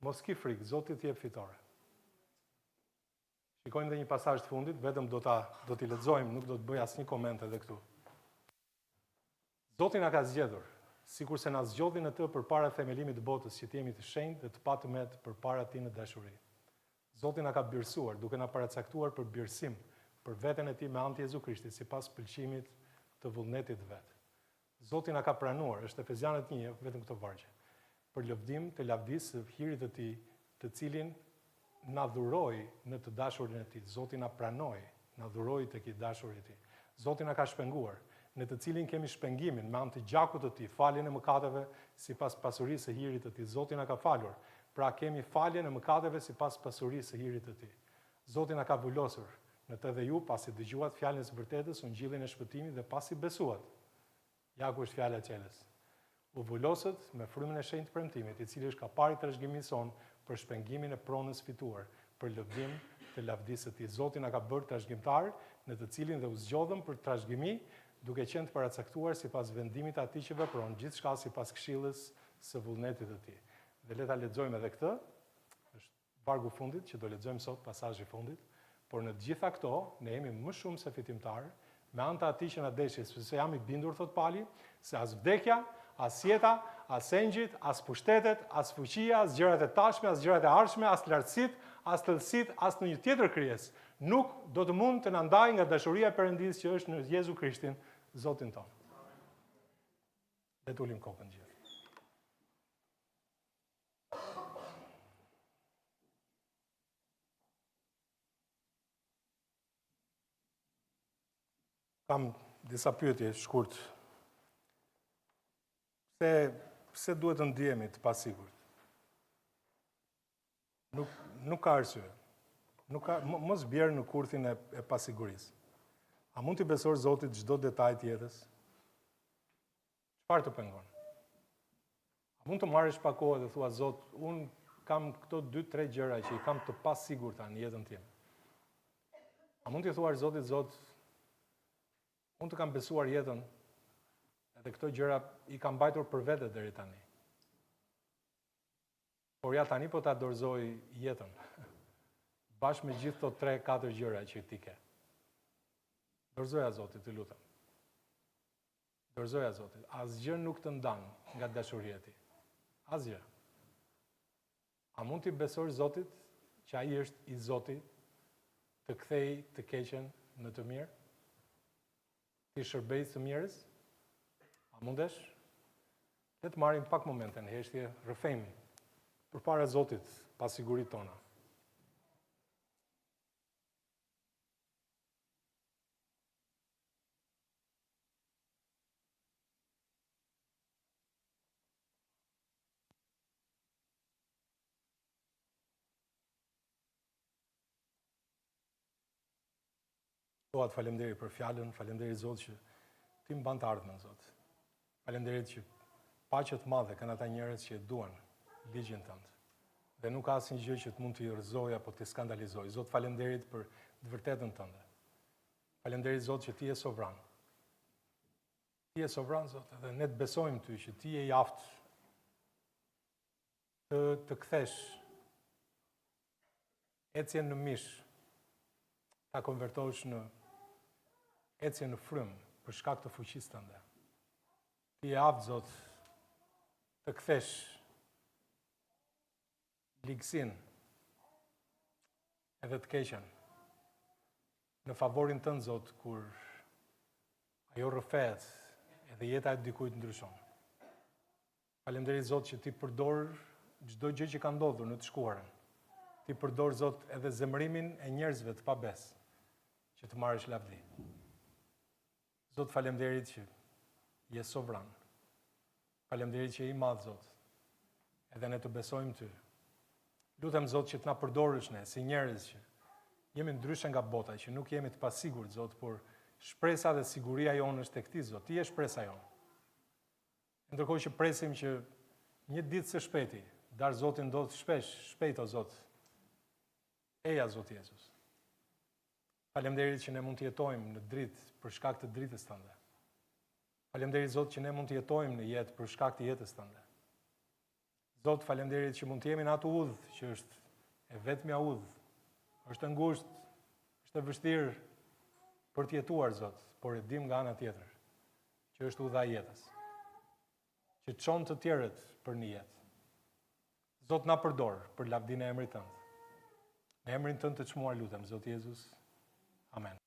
Mos ki frikë, Zoti të jep fitore. Shikojmë dhe një pasazh të fundit, vetëm do ta do t'i lexojmë, nuk do të bëj asnjë koment edhe këtu. Zoti na ka zgjedhur, sikurse na zgjodhi në të përpara themelimit të botës, që të jemi të shenjtë dhe të patëmetë përpara tij në dashuri. Zoti na ka birësuar, duke na paracaktuar për birësim, për veten e tij me anë të Jezu Krishtit, sipas pëlqimit të vullnetit të vet. Zoti na ka pranuar, është Efezianët 1, vetëm këto vargje, për lëvdim të lavdisë së hirit të tij, të cilin na dhuroi në të dashurin e tij. Zoti na pranoi, na dhuroi tek i dashuri i tij. Zoti na ka shpenguar, në të cilin kemi shpengimin me anë të gjakut të tij, faljen e mëkateve sipas pasurisë së hirit të tij. Zoti na ka falur, pra kemi faljen e mëkateve sipas pasurisë së hirit të tij. Zoti na ka vulosur, në të dhe ju, pasi dëgjuat fjalën e së vërtetës, ungjillin e shpëtimit dhe pasi besuat. Ja ku është fjala e çelës. U vulosët me frymën e shenjtë të premtimit, i cili është kapari i trashëgimisë sonë për shpengimin e pronës fituar, për lëvdim të lavdisë së tij. Zoti na ka bërë trashëgimtarë, në të cilin dhe u zgjodhëm për trashëgimi, duke qenë të paracaktuar sipas vendimit të atij që vepron gjithçka sipas këshillës së vullnetit të tij. Dhe le ta lexojmë edhe këtë. Është Vargu i fundit që do lexojmë sot, pasazhi i fundit, por në të gjitha këto ne jemi më shumë se fitimtarë, me anë të atij që na deshi, sepse jam i bindur, thotë Pali, se as vdekja, as jeta, as engjëjt, as pushtetet, as fuqia, as gjërat e tashme, as gjërat e ardhshme, as lartësitë, as thellësitë, as ndonjë tjetër krijesë, nuk do të mund të na ndajë nga dashuria e Perëndisë që është në Jezu Krishtin, Zotin tonë. Le të ulim kokën gjithë. Kam disa pyetje shkurt. Pse pse duhet të ndihemi të pasigurt? Nuk nuk ka arsye. Nuk ka mos bjer në kurthin e, e pasigurisë. A mund t'i besosh Zotit çdo detaj të jetës? Çfarë të pengon? A mund të marrësh pak kohë dhe thua Zot, unë kam këto 2-3 gjëra që i kam të pasigurta në jetën time. A mund t'i thuash Zotit, Zot, unë të kam besuar jetën edhe këto gjëra i kam mbajtur për vete deri tani. Por ja tani po ta dorëzoj jetën. Bashkë me gjithë këto 3-4 gjëra që ti ke. Dorëzoja Zotit, të lutem. Dorëzoja Zotit. Asgjë nuk të ndan nga dashuria e tij. Asgjë. A mund t'i besosh Zotit që ai është i Zoti të kthejë të keqen në të mirë? T'i shërbejë së mirës? A mundesh? Le të marrim pak momente në heshtje, rrëfejmë përpara Zotit pasiguritë tona. Zot, faleminderit për fjalën, faleminderit Zot që ti mban të ardhmen, Zot. Faleminderit që paqe të madhe kanë ata njerëz që e duan ligjin tënd. Dhe nuk ka asnjë gjë që të mund t'i rrëzojë apo t'i skandalizojë. Zot, faleminderit për të vërtetën tënde. Faleminderit Zot që ti je sovran. Ti je sovran Zot, edhe ne të besojmë ty që ti je i aftë të të kthesh ecjen në mish, ta konvertosh në ecje në frymë për shkak të fuqisë tënde. Ti je aftë Zot të kthesh ligësinë edhe të keqen në favorin tënd Zot kur ajo rrëfehet edhe jeta e dikujt ndryshon. Faleminderit Zot që ti përdor çdo gjë që ka ndodhur në të shkuarën. Ti përdor Zot edhe zemërimin e njerëzve të pabesë që të marrësh lavdi. Zot faleminderit që je sovran. Faleminderit që je i madh Zot. Edhe ne të besojmë ty. Lutem Zot që të na përdorësh ne si njerëz që jemi ndryshe nga bota, që nuk jemi të pasigurt Zot, por shpresa dhe siguria jonë është tek ti Zot. Ti je shpresa jonë. Ndërkohë që presim që një ditë së shpejti, dashtë Zoti ndodhë shpesh, shpejt o Zot. Eja Zot Jezus. Faleminderit që ne mund të jetojmë në dritë për shkak të dritës tënde. Faleminderit Zot që ne mund të jetojmë në jetë për shkak të jetës tënde. Zot, faleminderit që mund të jemi në atë udhë që është e vetmja udhë. Është e ngushtë, është e vështirë për të jetuar Zot, por e dim nga ana tjetër që është udha e jetës. Që çon të tjerët për në jetë. Zot na përdor për lavdinë e emrit tënd. Në emrin tënd të çmuar lutem, Zot Jezus. Amen.